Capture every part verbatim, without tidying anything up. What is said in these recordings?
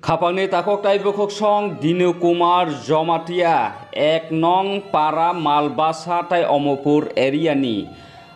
Khapangni takhuk tai bukhuksong Dinu Kumar Jomatia, ek nong para Malbasa tai Omopur area ni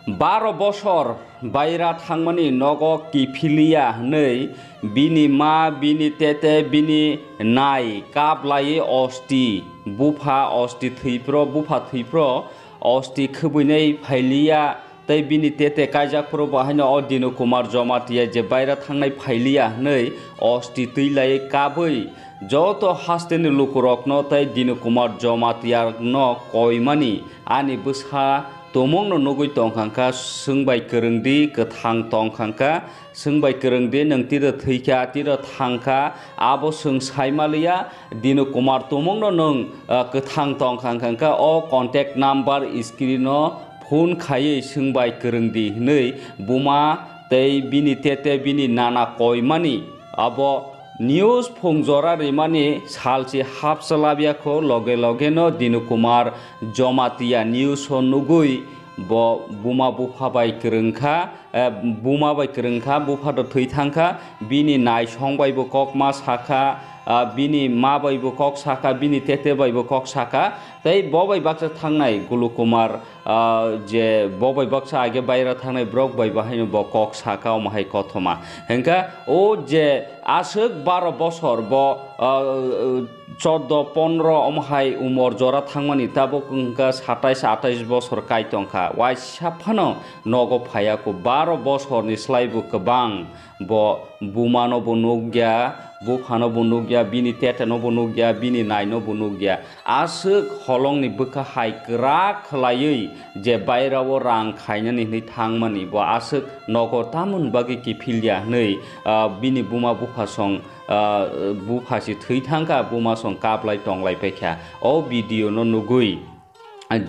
baro bosor baira thangmani nogo kiphiliya hwnwi bini ma, bini tete, bini nai kaplaiwi osti bupha osti thwipro, bupha thwipro osti khwbwinai phailiya. Tei bini tete kaijak phuru bo haino o Dinu Kumar Jomatia je baira thangnai phailiya hwnwi osti twi laiwi kabwi joto hasteni lukurokno tei Dinu Kumar Jomatia no koimani ani bwsa tumungno nugwi tongkha kha, swngbai kwrwngdi, kwthang tongkha kha, swngbai kwrwngdi, nwng tiro thwikha, tiro thangkha, abo swng saimaliya, Dinu Kumar tumungno nwng, ah, kwthang tongkha kha, o contact number screen o phone khaiwi swngbai kwrwngdi hwnwi buma tei bini tete bini nana koimani abo news phung jora rimani salchi hapsa labya kho, loge loge no Dinu Kumar Jomatia news o nugwi bo buma bupha bai kwrwng kha, eh, buma bai kwrwng kha, bupha do thwi thang kha, bini naisong bai bo kok ma sa kha, ah, bini ma bai bo kok sa kha, bini tete bai bo kok sa kha, tei bo bai baksa thangnai Gulu Kumar, ah, je bo bai baksa age baira thangnai borok bai bo haino bo kok sa kha, omo hai kothoma. Hwnkha o je aswk baro bosor bo, ah, choddo pondro omo hai umor jora thangmani, tabuk wngkha satais atais bosor kai tongkha, waisa phano nogo phaiya kho, baro bosorni slai bo kwbang, bo buma no bo nukya, bupha no bo nukya, bini tete no bo nukya, bini nai no bo nukya, aswk holongni bwkha hai kwrak khwlaiwi je bairao rang khainani hwnwi thangmani, bo aswk nogo tamoni bagwi kiphilya hwnwi, ah, bini buma bupha song ah, bupha si thwi thang kha, buma song kaplai tonglai pai kha. O video no nugwi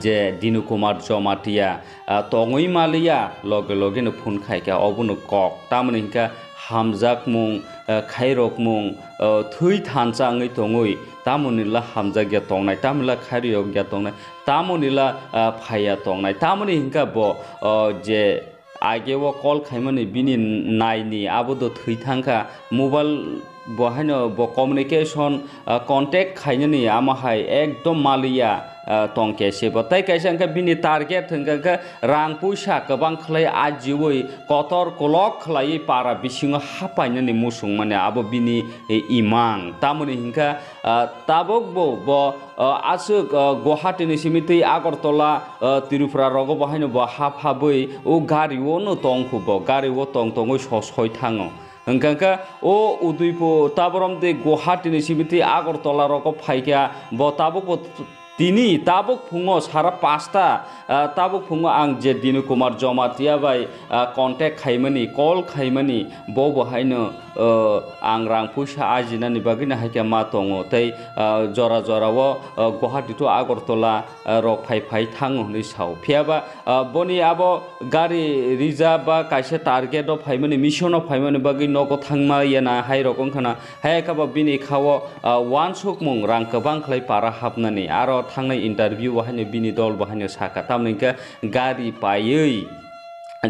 je Dinu Kumar Jomatia, ah, tongwi maliya, loge loge no phone khai kha, obono kok. Tamoni hwnkha hamjakmung, ah, khairokmung, ah, thwi thansa wngwi tongwi, tamoni la hamjakya tongnai, tamoni la khairokya tongnai, tamoni la, ah, phaiya tongnai, tamoni hwnkha bo, ah, je Age o call khaimani bini naini abo do thwi thangkha, mobile bo haino bo communication, ah, contact khainani ama hai ekdom maliya, ah, tongkhe se bo. Tai kaisa hwnkhe bini target hwnkhe khe rang puisa kwbang khlai ajiui kotor kolok khlaiwi para bisingo hapainani musung mani abo bini, eh, imang. Tamoni hwnkha, ah, tabuk bo, bo, ah, aswk, ah, Guwahati ni simi twi Agartala, ah, Tripura rogo bo haino bo ha phabwi o gari o no tong kho bo, gari o tong tongwi so soi thango. Hwnkha khe o Udaipur taborom tei Guwahati ni simi twi Agartala rogo phaikha bo tabuk bo tini tabuk phungo sara pasta, ah, tabuk phungo ang je Dinu Kumar Jomatia bai, ah, contact khaimani, call khaimani, bo bo haino, ah, ang rang puisa ajinani bagwino hai khe ma tongo tei, ah, jora jora o, ah, Guwahati to Agartala, ah, rok phai phai thango hwnwi sao. Phiya ba, ah, boni abo gari reserve ba kaisa target o phaimani, mission o phaimani bagwi nogo thangma yana hai rok wngkha na, hai khe bo bini kha o, ah, uansukmung rang kwbang khlai para hapnani, aro thangnai interview bo haino bini dol bo haino sakha, tamoni hwnkhe gari paiwi,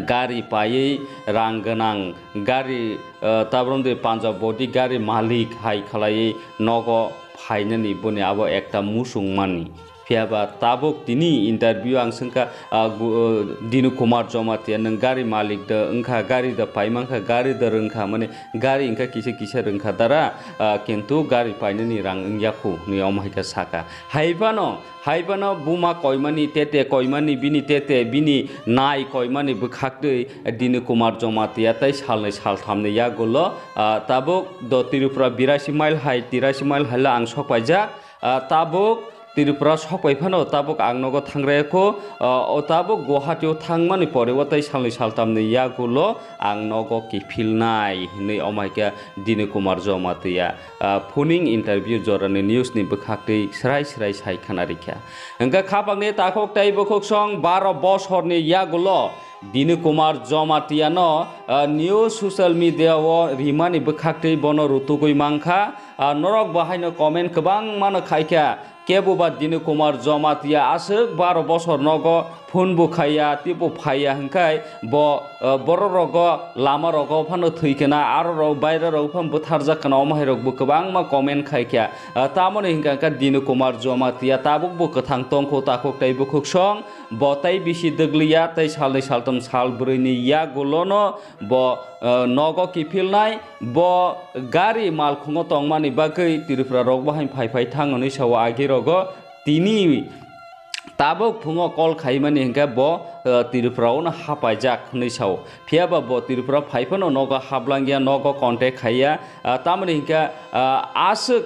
gari paiwi rang gwnang gari, ah, tabrom de Punjab body gari malik hai khlaiwi nogo phainani boni abo ekta musung mani. Phiya ba tabuk tini interview ang swngkha, ah, gu-, ah, Dinu Kumar Jomatia, nwng gari malik da wngkha, gari da paimang kha, gari da rwngkha, mane gari wngkha kisa kisa rwngkha dara, ah, kintu gari painani rang wngya khu hwnwi omo hai khe sakha. Hai phano, hai phano buma koimani, tete koimani, bini tete, bini nai koimani bwkhaktwi Dinu Kumar Jomatia tei salnwi salthamni yagulo, ah, tabuk do Tripura birasi mile hai, tirasi mile hai lo ang sokpaijak. Ah, tabuk Tripura sokpai phano tabuk ang nogo thangraya kho, ah, o tabuk Guwahati o thangmani pore o tei salnwi saltamni yagulo ang nogo kiphilnai hwnwi omo hai khe Dinu Kumar Jomatia, ah, phuning interview jorani news ni bwkhaktwi srai srai sai khana rikha. Hwnkhe khapangni takhuk tei bukhuksong baro bosorni yagulo Dinu Kumar Jomatia no, ah, news social media o rimani bwkhaktwi bono rutugwi mankha. Ah, norok bo haino comment kwbangma no khaikha, kebo ba Dinu Kumar Jomatia aswk baro bosor nogo phone bo khaiya, teibo phaiya, hwnkhe bo, ah, borok rogo lama rogo phano thwi kena, aro rok baire rogo phano bwtharjak kena, omo hai rok bo kwbangma comment khai kha. Ah, tamoni hwnkha khe Dinu Kumar Jamatia tabuk bo kwthang tongkho takhuk tei bukhuk song, bo tei bisi dwgliya, tei salnwi saltham sal brwini yagulono bo, ah, nogo kiphilnai, bo gari malkhungo tongmani bagwi Tripura rok bahai phai phai thang hwnwi sao agi rogo. Tini tabuk phungo call khaimani hwnkhe bo, ah, Tripura o no hapaijak hwnwi sao. Phiya ba bo Tripura phai phano nogo hablangya, nogo contact khaiya. Ah, tamoni hwnkhe, ah, aswk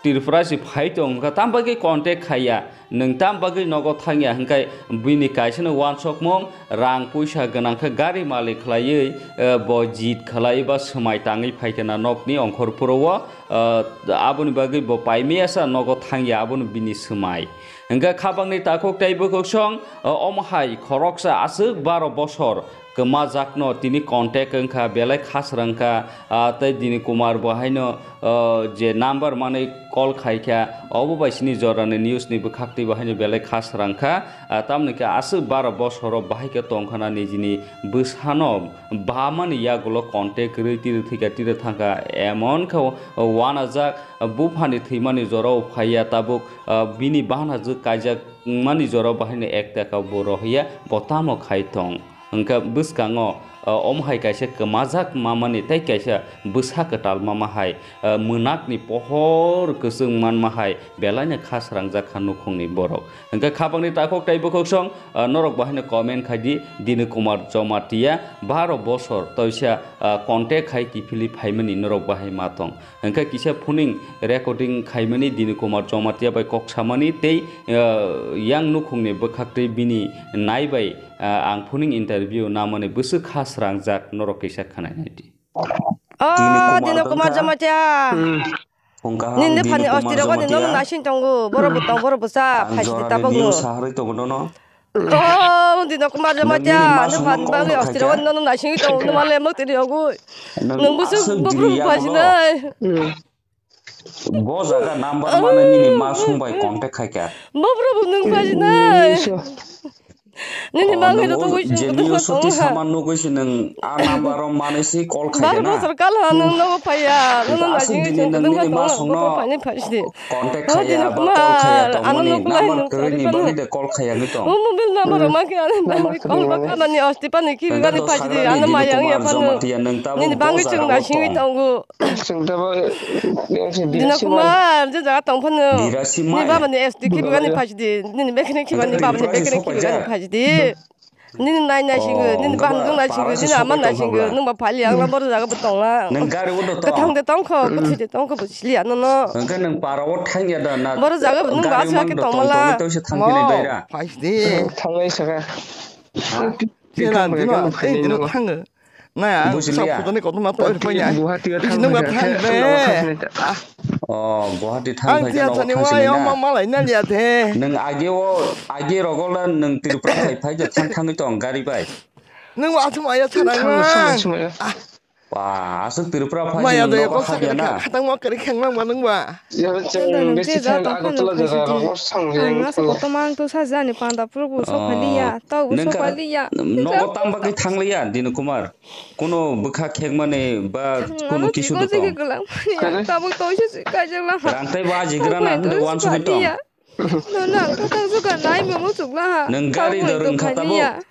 Tripura si phai tong hwnkha, tam bagwi contact khaiya, nwng tam bagwi nogo thangya hwnkhe bini kaisa no uansukmung, rang puisa gwnang khe gari malik khlaiwi, ah, bo jit khlaiwi ba swmai tangwi phai khe na nokni ongkhor phuro o, ah, aboni bagwi bo paimaya sa nogo thangya, abono bini swmai. Hwnkhe khapangni takhuk tei bukhuk song, o, omo hai khoroksa aswk baro bosor kwmajakno tini contact wngkha, belai khasrang kha, ah, tei Dinu Kumar bo haino, ah, je number manwi call khai kha, obo bai sini jorani news ni bwkhak twi bo haino belai khasrang kha, ah, tamoni khe aswk baro bosoro bahai khe tong kha na nijini bwsano bamani yagulo contact kwrwi tiri thwikha tiri thangkha, emon khe uanajak, buphani thwimani jorao phaiya tabuk, ah, bini bana jwk kaijak wngmani jorao bahaino ek taka bo rohorya, bo tamo khai tong. Hwnkhe bwskango, ah, omo hai kaisa kwmajak mamani tei kaisa bwsa kwtal mama hai, ah, mwnakni pohor kwchwng manma hai belaino khasrangjak kha nukhungni borok. Hwnkhe khapangni takhuk tei bukhuk song, ah, norok bahaino comment khai di, Dinu Kumar Jamatia baro bosor toisa, ah, contact khai kiphilwi phaimani norok bahai ma tong. Hwnkhe kisa phuning recording khaimani Dinu Kumar Jamatia bai kok samani tei, ah, yang nukhungni bwkhaktwi bini nai bai, ah, ang phuning interview namani bwswk kha srangjak norok kisa khwnai nai di. Oh, Dinu Kumar Dinu Kumar Jamatia. Hmm. Nini phani ostiro gani nono nasing tongo, borok bo tong, borok bwsa, phaisidi tabok no. Oh, Dinu Kumar Jamatia, nini phani bagwi ostiro gani nono nasing tongo, numa le mok tini ogwi. Nung bwswk bubru phasinai. Bo jaga number mano nini ma song bai contact khai kha. Bubru bo nung phasinai. Nini bagwi rw tongwi je niyo suti saman nugwi se nung a number o manwi se call khai na. Baro bosor kal ha nung nogo phaiya. Nung nung aswk dini nung nini ma song no contact khaiya ba call khaiya tong mani number kwrwi ni bagwi de call khaiya ngi tong. Mobile number ma khe ani bagwi call ba khamani osti pani ki bani phajdi ano maya ya phano. Nini bagwi chwng na singwi tongo. Dino Kumar, je jaga tong phano. Ni baba ni S D kibani phajdi, nini bekni kibani baba ni bekni kibani phajdi. Nini nai nai singo, nini bandung nai singo, nini ama nai singo, nung ba phali ang boro jaga bo tong lang. Nung gari o do tong. Kathang de tong kho, bwthwi de tong kho, bo sili ano no. Hwnkhe nung para o thang ya da na. Boro jaga bo nung ba aswk khe tong lang. Phajdi. Thangnai saka. Chela dino, ei dino thango. Naya, bujilia. Sapudani kotorma toi rwphaiya. Guwahati o thang nung ba phai thang khe, be. Solo khasni ta. Ah. Oh, Guwahati thang phai khe nogo thang sini na. Ang tiya thani wai, ma malai na liya the. Nung age o, age rogo le nung Tripura phai phai je thang thangwi tong gari bai. Nung wa thum aya thana nang. Thang sumai sumai. Ah. Ba, aswk Tripura phai maya nung doya nogo kok habya sakha na. Khatang ma kari khang nang ma nung ba. Ya, chwng besi thang Agartala jaga rogo thang jeng. Ang asa kotorma ang to sa jani panda purbo sok phaliya, tau sok phaliya. Nogo tang bagwi thang liya, Dino Kumar. Kuno bwkha khekmani ba kuno kisu do tong. Tabuk toisa si kaijak la. Rang tei ba jigra na hwnwi uansugwi tong. No, no, ang khathang suka nai mamo chukla ha. Nwng gari do rwngkha tabuk.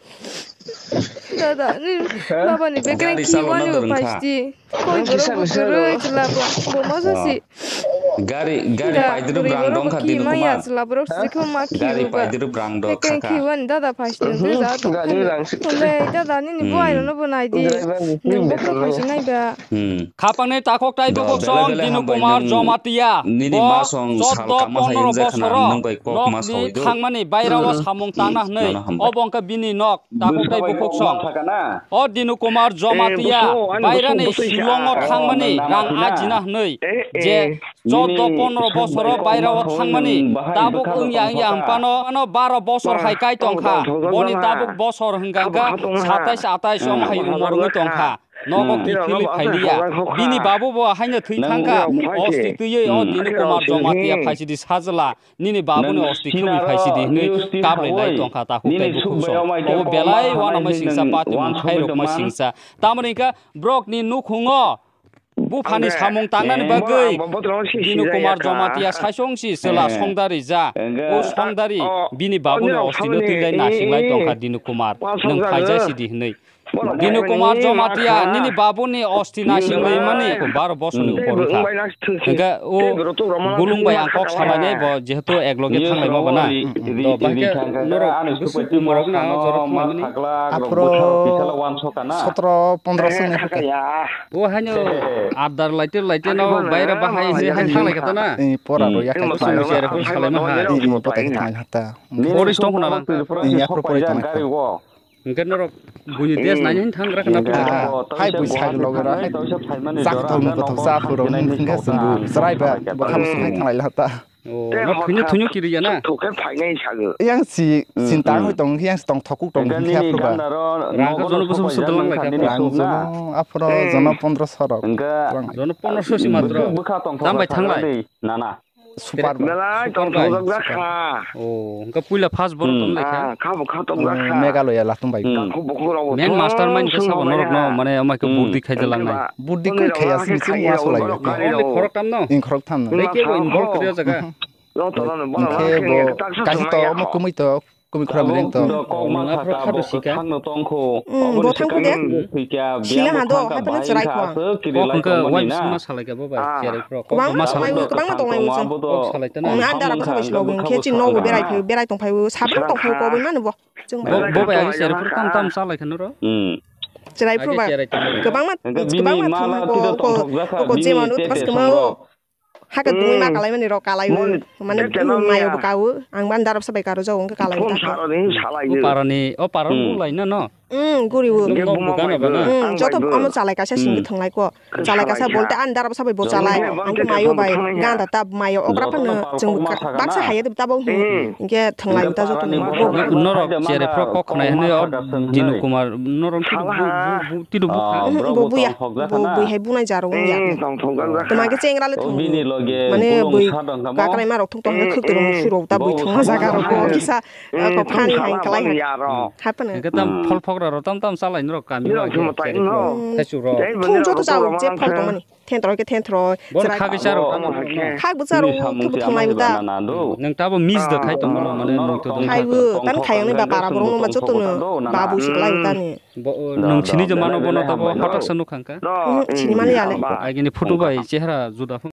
Dada, ni baba ni bekereng kiwani bo phasti. Koi borok bo kwrwi chwla bo. Bo ma sasi. Gari, gari paidrwp rang dong kha Dino Kumar. Gari paidrwp rang dong kha. Kiwani dada phaisin de da. Gari rang si. Dada nini bo aino no bo nai di. Nung bo khe phaisin nai ba. Khapangni takhok tai bokok song Dino Kumar Jamatia. Nini ma song sal kama hai wngja khana nung bai kok ma sawi do. Thangmani baira o samung tangna hwnwi. Obo wngkha bini nok. Takhuk tei bukhuk song. O Dinu Kumar Jamatia bairani Shillong o thangmani rang ajina hwnwi je choudo ponro bosoro baira o thangmani tabuk wngya wngya hwnphano ano baro bosor hai kai tongkha. Boni tabuk bosor hwnkha kha satais atais omo hai umor wngwi tongkha. Nogo Hmm. khe Bini philwi babu phailiya. Bini babu bo haino thwi Nang thangkha. Osti twiwi o Dinu Kumar Jomatia phaisidi sajla. Nini babuni osti khumui phaisidi hinwi kaplwi lai tongkha takhuk tei bukhuk song. Obo belai uanama singsa party mung khairokma singsa. Tamoni hwnkha borokni nukhungo buphani samung tangnani bagwi Dinu Kumar Jomatia saisongsi chwla songdari ja. O songdari bini babuni ostino twilai nasinglai tongkha Dinu Kumar. Nwng phaijai sidi hinwi. Dinu Kumar Jomatia, nini babuni osti naising laimani baro bosoni upor wngkha. Hingke o gulung bai ang kok salainai bo jehetu ekloge thanglaima bana. Do bahke norok bwswk kumorok na o jorok thanglaimani. Aphro sotro pondro songni hwnkhe. O haino adar laite laite no baira bahai se haino thanglaikha to na. Pora ro yakai. Salaima hai. Pora tongkha na lang. Iya, aphro pori tongkha. Hingke norok buini des naini hin thang gra khna. Hai bui sag loge ra hai. Sak thong ko thok sa phuro hingke sumbu srai ba ba kham sung hai thanglai lata. O no thunyo thunyo kiri ya na. Thok khe phainai sago. Yang si sin tang hoi tong yang si tong thokuk tong hingke aphro ba. Rang ko jono busum sudal lang lai kha. Rang jono aphro jono pondro sorok. Jono pondro so si matro. Tam bai thanglai. Nana. Super bai. Belai tong thok jak kha. O, hingke puila first borok tong lai kha. Kha bo kha tong jak kha. Meghalaya latum bai. Main mastermind khe sabo norok no mane amai khe burdi khai jalang nai. Burdi koi khaya sini sini ma solai. Only khorok tam no. In khorok tam no. Lei kebo involve kre jaga. Hingke bo kaisa to omo kumui to Kumi khura mereng to. Nang aphro khado sika. Bo thang khude. Sila ha do, hai phano chwrai kho. Kok hwnkhe wai bising ma salai kha bo bai, cherai phro. Kok ma salai. Kwbangma tonglai bo chwng. Kok salai tana. Ang dara bwsa bai silo bo, hwnkhe chini nogo berai phai, berai tong phai bo, sabang tong phai bo, koboi mano bo. Chwng bo bai age cherai phro tam tam salai kha noro. Cherai phro ba. Kwbangma, kwbangma thangma ko, ko, ko jemon utpas kwma o. Hake tungwi ma kalaimani rok kalaiwi. Mane mayo bo kawo. Ang ban darabsa bai karo jago hwnkhe kalaiwi ta kha. O parani, o parani ulai na no. Hmm, guriwo. Joto omo chalai kaisa singwi thwnglai ko. Chalai kaisa bolte ani darabsa bai bo chalai. Ang khe mayo bai ganda ta mayo okra phano chwng baksa haiya de tabo hwnkhe thwnglai ta joto ni. Norok cherai phro kok khnai hwnwi o Dinu Kumar norok tidu bukha. Bo buya. Bo bui hai bunai jaro wng ya. Tongthok jak jak. Toma ke chengra le thung. Mane bui kakrai ma rok thung tong khwk tong suro ta bui thung jaga rok ko kisa ko phani hai kalai hai. Hapana. Ke tam phol phok ro tam tam salai norok kami ro. Thai su ro. Thung joto jao je phol tong mani. Thentro ke thentro. Bor khagwi charo. Khag bwcharo thung thung lai ta. Nang tabo mis da khai tong mano mane nung to. Khai bu tan khai ang ba para borok ma joto no babu siklai ta ni. Bo, nwng sini je mano bono tabo hatak sa nukha kha. Sini mali ale. Agini photo bai chehra juda.